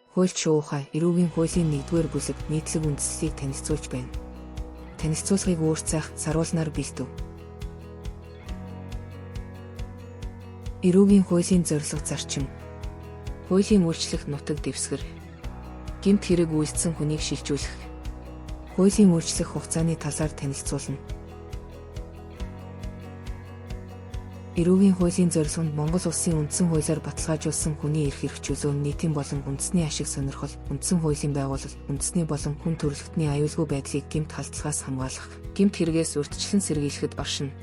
Хуульч шуухай эрүүгийн хуулийн 1-р бүлэг нийтлэг үндслийг танилцуулж байна. Танилцуулгыг үүр цаах саруулнаар бэлдэв. Эрүүгийн хуулийн зорилго зарчим. Хуулийн үйлчлэх нутаг дэвсгэр. Гэмт хэрэг үйлдсэн хүнийг шилжүүлэх. Хуулийн үйлчлэх хугацааны талаар танилцуулна. Эрүүгийн хуулийн зорилго нь Монгол улсын үндсэн хуулиар баталгаажуулсан хүний эрх эрх чөлөө, нийтийн болон үндэсний ашиг сонирхол, үндсэн хуулийн байгуулалт, үндэсний болон хүн төрөлхтний аюулгүй байдлыг гэмт халдлагаас хамгаалах, гэмт хэрэгээс урьдчилан сэргийлэхэд оршино.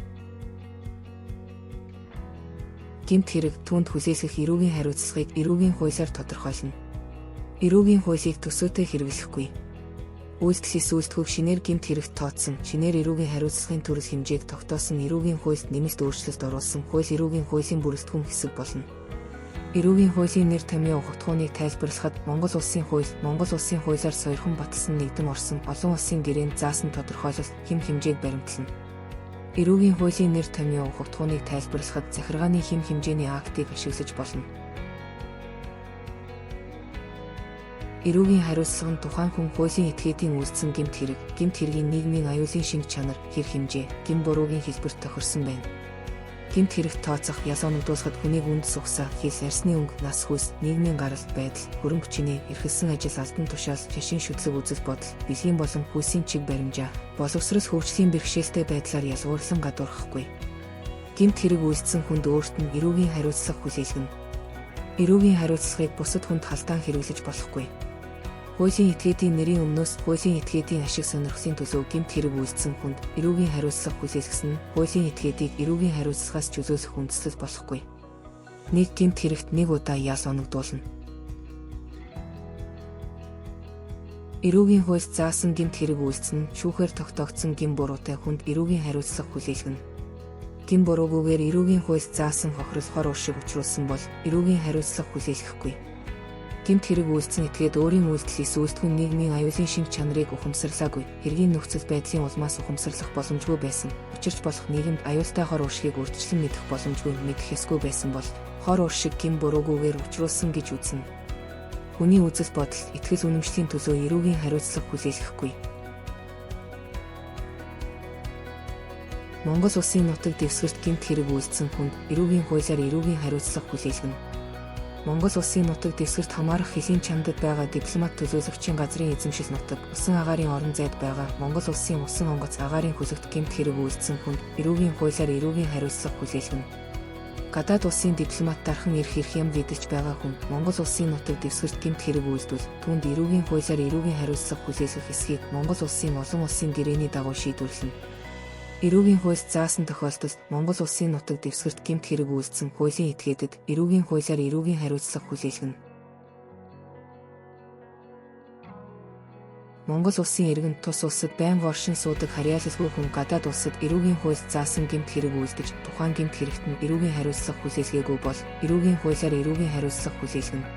Гэмт хэрэг түүнд хүлээлгэх эрүүгийн хариуцлагыг эрүүгийн хуулиар тодорхойлно. Эрүүгийн хуулийг төсөөтэй хэрэглэхгүй. Үйлдэл эс үйлдэлгүй шинээр гэмт хэрэгт тооцсон, шинээр эрүүгийн хариуцлагын төрөл хэмжээг тогтоосон эрүүгийн хуульд нэмэлт өөрчлөлт оруулсан хууль эрүүгийн хуулийн бүрэлдэхүүн хэсэг болно. Эрүүгийн хуулийн нэр томьёо ухагтхууныг тайлбарлахад Монгол Улсын хууль, Монгол Улсын хуулиар сойрхон баталсан нэгдэн орсон олон улсын гэрээнд заасан тодорхойлолт, хэм хэмжээг баримтлана. Эрүүгийн хуулийн нэр томьёо ухагтхууныг тайлбарлахад захиргааны хэм хэмжээний актыг ашиглаж болно. Эрүүгийн хариуцлага нь тухайн хүн хуулийн этгээдийн үйлдсэн гэмт хэрэг, гэмт хэргийн нийгмийн аюулын шинж чанар, хэр хэмжээ, гэм буруугийн хэлбэрт тохирсон байна. Гэмт хэрэгт тооцох, ял оногдуулахад хүнийг үнд сугсаа, хэл, арьсны өнгө, нас хүйс, нийгмийн гаралт байдал, хөрөнгө чинээ, эрхэлсэн ажил, албан тушаал, шашин шүтлэг үзэл бодол, бэлгийн болон хүйсийн чиг баримжаа, боловсрол хөгжлийн бэрхшээлтэй байдлаар ялгуурлан гадуурхахгүй. Гэмт хэрэг үйлдсэн хүнд өөрт нь эрүүгийн хариуцлага хүлээлгэнэ. Эрүүгийн хариуцлагыг бусад хүнд халдаан хэрэглэж болохгүй. Хуулийн этгээдийн нэрийн өмнөөс хуулийн этгээдийн ашиг сонирхлын төлөө гэмт хэрэг үйлдсэн хүнд эрүүгийн хариуцлага хүлээлгэсэн нь хуулийн этгээдийг эрүүгийн хариуцлагаас чөлөөлөх үндслэл болохгүй. Нэг гэмт хэрэгт нэг удаа ял оногдуулна. Эрүүгийн хуульд заасан гэмт хэрэг үйлдсэн нь шүүхээр тогтоогдсон гэм буруутай хүнд эрүүгийн хариуцлага хүлээлгэнэ. Гэм буруугүйгээр эрүүгийн хуульд заасан хохирол хор уршиг учруулсан бол эрүүгийн хариуцлага хүлээлгэхгүй. Гэмт хэрэг үйлдсэн этгээд өөрийн үйлдэл эс үйлдэх нь нийгмийн аюулын шинж чанарыг ухамсарлаагүй, хэргийн нөхцөл байдлын улмаас ухамсарлах боломжгүй байсан, учирч болох нийгэмд аюултай хор уршгийг урьдчилан мэдэх боломжгүй, мэдэх ёсгүй байсан бол хор уршиг гэм буруугүйгээр учруулсан гэж үзнэ. Хүний үзэл бодол, итгэл үнэмшлийн төлөө эрүүгийн хариуцлага хүлээлгэхгүй. Монгол Улсын нутаг дэвсгэрт гэмт хэрэг үйлдсэн хүнд эрүүгийн хуулиар эрүүгийн хариуцлага хүлээлгэнэ. Монгол Улсын нутаг дэвсгэрт хамаарах хөлийн чамдад байгаа дипломат төлөөлөгчийн газрын эзэмшил нутаг, усан агаарын орон зайд байгаа Монгол Улсын усан онгоц агаарын хөлөгт гэмт хэрэг үйлдсэн хүнд эрүүгийн хуулиар эрүүгийн хариуцлага хүлээлгэнэ. Гадаад улсын дипломат дархан эрх эрх юм мэдэлж байгаа хүн Монгол Улсын нутаг дэвсгэрт гэмт хэрэг үйлдвэл түүнд эрүүгийн хуулиар эрүүгийн хариуцлага хүлээлгэх эсхийг Монгол Улсын олон улсын гэрээний дагуу шийдвэрлэнэ. Эрүүгийн хуульд заасан тохиолдолд Монгол Улсын нутаг дэвсгэрт гэмт хэрэг үйлдсэн хуулийн этгээдэд эрүүгийн хуулиар эрүүгийн хариуцлага хүлээлгэнэ. Монгол Улсын иргэн тус улсад байнга оршин суудаг харьяалалгүй хүн гадаад улсад эрүүгийн хуульд заасан гэмт хэрэг үйлдэж тухайн гэмт хэрэгт нь эрүүгийн хариуцлага хүлээлгээгүй бол эрүүгийн хуулиар эрүүгийн хариуцлага хүлээлгэнэ.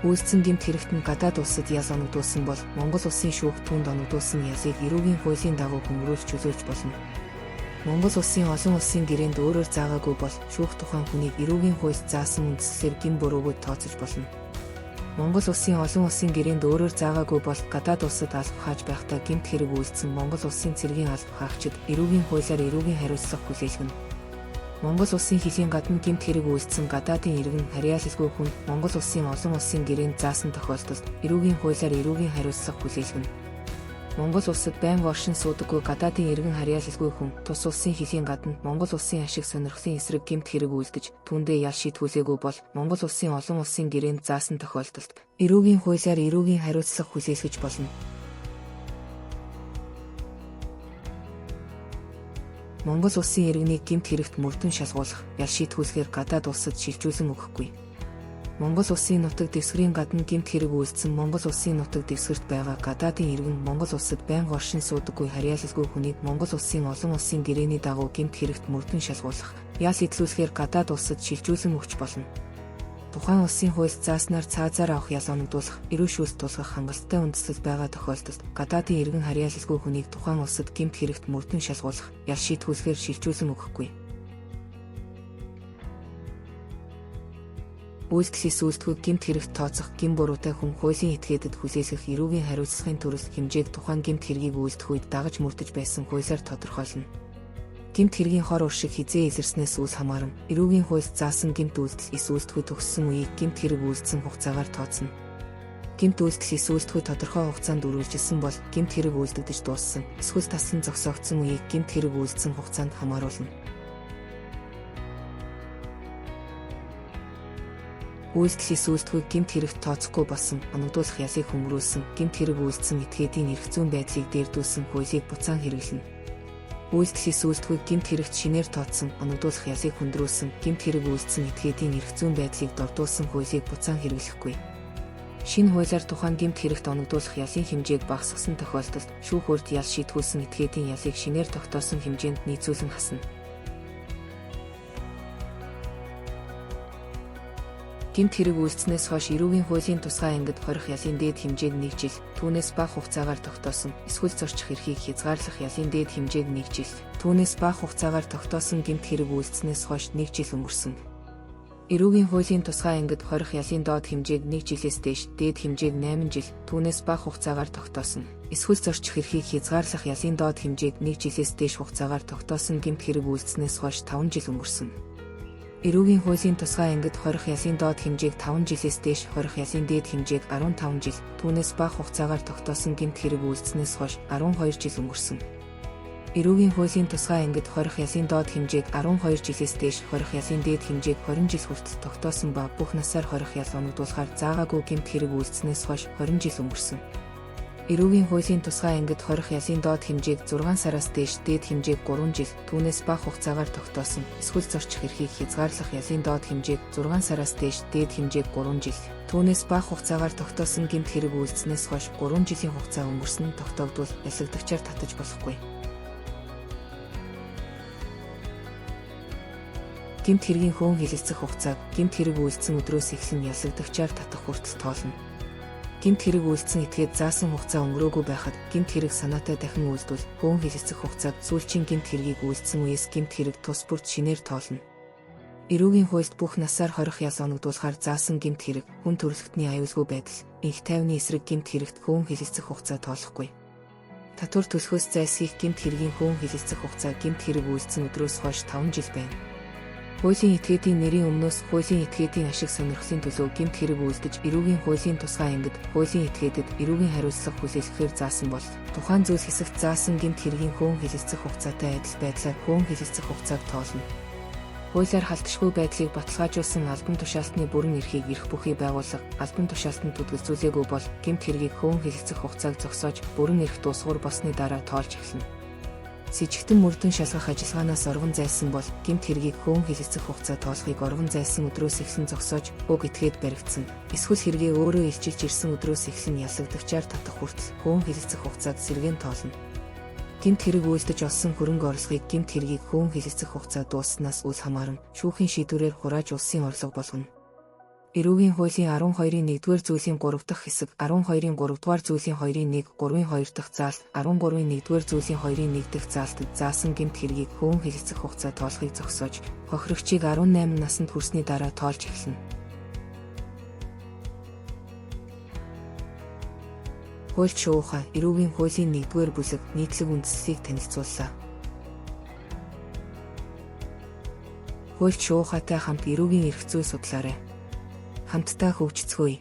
Үйлдсэн гэмт хэрэгт нь гадаад улсад ял оногдуулсан бол Монгол Улсын шүүх түүнд оногдуулсан ялыг эрүүгийн хуулийн дагуу хөнгөрүүлж чөлөөлж болно. Монгол Улсын олон улсын гэрээнд өөрөөр заагаагүй бол шүүх тухайн хүнийг эрүүгийн хуульд заасан үндслээр гэм буруугүй тооцож болно. Монгол Улсын олон улсын гэрээнд өөрөөр заагаагүй бол гадаад улсад алба хааж байхдаа гэмт хэрэг үйлдсэн Монгол Улсын цэргийн алба хаагчид эрүүгийн хуулиар эрүүгийн хариуцлага хүлээлгэнэ. Монгол Улсын хөлийн гадна гэмт хэрэг үйлдсэн гадаадын иргэн харьяалалгүй хүнд Монгол Улсын олон улсын гэрээнд заасан тохиолдолд эрүүгийн хуулиар эрүүгийн хариуцлага хүлээлгэнэ. Монгол улсад байнга оршин суудаггүй гадаадын иргэн харьяалалгүй хүн тус улсын хөлийн гадна Монгол Улсын ашиг сонирхлын эсрэг гэмт хэрэг үйлдэж түүндээ ял шийтгүүлээгүй бол Монгол Улсын олон улсын гэрээнд заасан тохиолдолд эрүүгийн хуулиар эрүүгийн хариуцлага хүлээлгэж болно. Монгол Улсын иргэнийг гэмт хэрэгт мөрдөн шалгуулах, ял шийтгүүлэхээр гадаад улсад шилжүүлэн өгөхгүй. Монгол Улсын нутаг дэвсгэрийн гадна гэмт хэрэг үйлдсэн Монгол Улсын нутаг дэвсгэрт байгаа гадаадын иргэн Монгол улсад байнга оршин суудаггүй харьяалалгүй хүнийг Монгол Улсын олон улсын гэрээний дагуу гэмт хэрэгт мөрдөн шалгуулах, ял эдлүүлэхээр гадаад улсад шилжүүлэн өгч болно. Тухайн улсын хуульд зааснаар цаазаар авах ял оногдуулах, эрүү шүүлт тулгах хангалттай үндэслэл байгаа тохиолдолд гадаадын иргэн харьяалалгүй хүнийг тухайн улсад гэмт хэрэгт мөрдөн шалгуулах, ял шийтгүүлэхээр шилжүүлэн өгөхгүй. Үйлдэл эс үйлдэлгүй гэмт хэрэгт тооцох гэм буруутай хүн хуулийн этгээдэд хүлээлгэх эрүүгийн хариуцлагын төрөл хэмжээг тухайн гэмт хэргийг үйлдэх үед дагаж мөрдөж байсан хуулиар тодорхойлно. Гэмт хэргийн хор уршиг хэзээ илэрснээс үл хамааран эрүүгийн хуульд заасан гэмт үйлдэл эс үйлдэлгүй төгссөн үеийг гэмт хэрэг үйлдсэн хугацаагаар тооцно. Гэмт үйлдэл эс үйлдэлгүй тодорхой хугацаанд үргэлжилсэн бол гэмт хэрэг үйлдэгдэж дууссан эсвэл таслан зогсоогдсон үеийг гэмт хэрэг үйлдсэн хугацаанд хамааруулна. Үйлдэл эс үйлдэлгүй гэмт хэрэгт тооцохгүй болсон, оногдуулах ялыг хөнгөрүүлсэн, гэмт хэрэг үйлдсэн этгээдийн эрх зүйн байдлыг дээрдүүлсэн хуулийг буцаан хэрэглэнэ. Үйлдэл эс үйлдэлгүй гэмт хэрэгт шинээр тооцсон, оногдуулах ялыг хүндрүүлсэн, гэмт хэрэг үйлдсэн этгээдийн эрх зүйн байдлыг дордуулсан хуулийг буцаан хэрэглэхгүй. Шинэ хуулиар тухайн гэмт хэрэгт оногдуулах ялын хэмжээг багасгасан тохиолдолд шүүх урд ял шийтгүүлсэн этгээдийн ялыг шинээр тогтоосон хэмжээнд нийцүүлэн хасна. Гэмт хэрэг үйлдснээс хойш эрүүгийн хуулийн тусгай ангид хорих ялын дээд хэмжээг 1 жил, түүнээс бага хугацаагаар тогтоосон, эсвэл зорчих эрхийг хязгаарлах ялын дээд хэмжээг 1 жил, түүнээс бага хугацаагаар тогтоосон гэмт хэрэг үйлдснээс хойш 1 жил өнгөрсөн. Эрүүгийн хуулийн тусгай ангид хорих ялын доод хэмжээг 1 жилээс дээш, дээд хэмжээг 8 жил, түүнээс бага хугацаагаар тогтоосон, эсвэл зорчих эрхийг хязгаарлах ялын доод хэмжээг 1 жилээс дээш хугацаагаар тогтоосон гэмт хэрэг үйлдснээс хойш 5 жил өнгөрсөн. Эрүүгийн хуулийн тусгай ангид хорих ялын доод хэмжээг 5 жилээс дээш, хорих ялын дээд хэмжээг 15 жил, түүнээс бага хугацаагаар тогтоосон гэмт хэрэг үйлдснээс хойш 12 жил өнгөрсөн. Эрүүгийн хуулийн тусгай ангид хорих ялын доод хэмжээг 12 жилээс дээш, хорих ялын дээд хэмжээг 20 жил хүртэл тогтоосон ба бүх насаар хорих ял оногдуулахаар заагаагүй гэмт хэрэг үйлдснээс хойш 20 жил өнгөрсөн. Эрүүгийн хуулийн тусгай ангид хорих ялын доод хэмжээг 6 сараас дээш, дээд хэмжээг 3 жил, түүнээс бага хугацаагаар тогтоосон, эсвэл зорчих эрхийг хязгаарлах ялын доод хэмжээг 6 сараас дээш, дээд хэмжээг 3 жил, түүнээс бага хугацаагаар тогтоосон гэмт хэрэг үйлдснээс хойш 3 жилийн хугацаа өнгөрсөн нь тогтоогдвол ялагдагчаар татаж болохгүй. Гэмт хэргийн хөөн хэлэлцэх хугацааг гэмт хэрэг үйлдсэн өдрөөс эхлэн ялагдагчаар татах хүртэл тоолно. Гэмт хэрэг үйлдсэн этгээд заасан хугацаа өнгөрөөгүй байхад гэмт хэрэг санаатай дахин үйлдвэл хөөн хэлэлцэх хугацааг сүүлчийн гэмт хэргийг үйлдсэн үеэс гэмт хэрэг тус бүрт шинээр тоолно. Эрүүгийн хуульд бүх насаар хорих ял оногдуулахаар заасан гэмт хэрэг, хүн төрөлхтний аюулгүй байдал, энх тайвны эсрэг гэмт хэрэгт хөөн хэлэлцэх хугацаа тоолохгүй. Татвар төлөхөөс зайлсхийх гэмт хэргийн хөөн хэлэлцэх хугацаа гэмт хэрэг үйлдсэн өдрөөс хойш 5 жил байна. Хуулийн этгээдийн нэрийн өмнөөс хуулийн этгээдийн ашиг сонирхлын төлөө гэмт хэрэг үйлдэж эрүүгийн хуулийн тусгай ангид хуулийн этгээдэд эрүүгийн хариуцлага хүлээлгэхээр заасан бол тухайн зүйл хэсэгт заасан гэмт хэргийн хөөн хэлэлцэх хугацаатай адил байдлаар хөөн хэлэлцэх хугацааг тоолно. Хуулиар халдшгүй байдлыг баталгаажуулсан албан тушаалтны бүрэн эрхийг эрх бүхий байгууллага албан тушаалтанд түтгэлзүүлээгүй бол гэмт хэргийг хөөн хэлэлцэх хугацааг зогсоож бүрэн эрх дуусгуур болсны дараа тоолж эхэлнэ. Сэжигтэн мөрдөн шалгах ажиллагаанаас оргон зайлсан бол гэмт хэргийг хөөн хэлэлцэх хугацаа тоолохыг оргон зайлсан өдрөөс эхлэн зогсоож уг этгээд баригдсан. Эсвэл хэрэгээ өөрөө илчилж ирсэн өдрөөс эхлэн яллагдагчаар татах хүртэл хөөн хэлэлцэх хугацааг сэргээн тоолно. Гэмт хэрэг үйлдэж олсон хөрөнгө орлогыг гэмт хэргийг хөөн хэлэлцэх хугацаа дууссанаас үл хамааран шүүхийн шийдвэрээр хурааж улсын орлого болгоно. Эрүүгийн хуулийн 12-ын 1-р зүйлийн 3 дахь хэсэг, 12-ын 3-р зүйлийн 2-ын 1, 3-ын 2 дахь заалт, 13-ын 1-р зүйлийн 2-ын 1 дахь заалтад заасан гэмт хэргийг хөөн хэлэлцэх хугацаа тоолохыг зогсоож, хохирогчийг 18 наснд хүрсний дараа тоолж эхэлнэ. Хуульч шуухай эрүүгийн хуулийн 1-р бүлэг нийтлэг үндслэлийг танилцууллаа. Хуульч шуухайтай хамт эрүүгийн эрх зүй судлаарай. Хамтдаа хөгжицгөөе.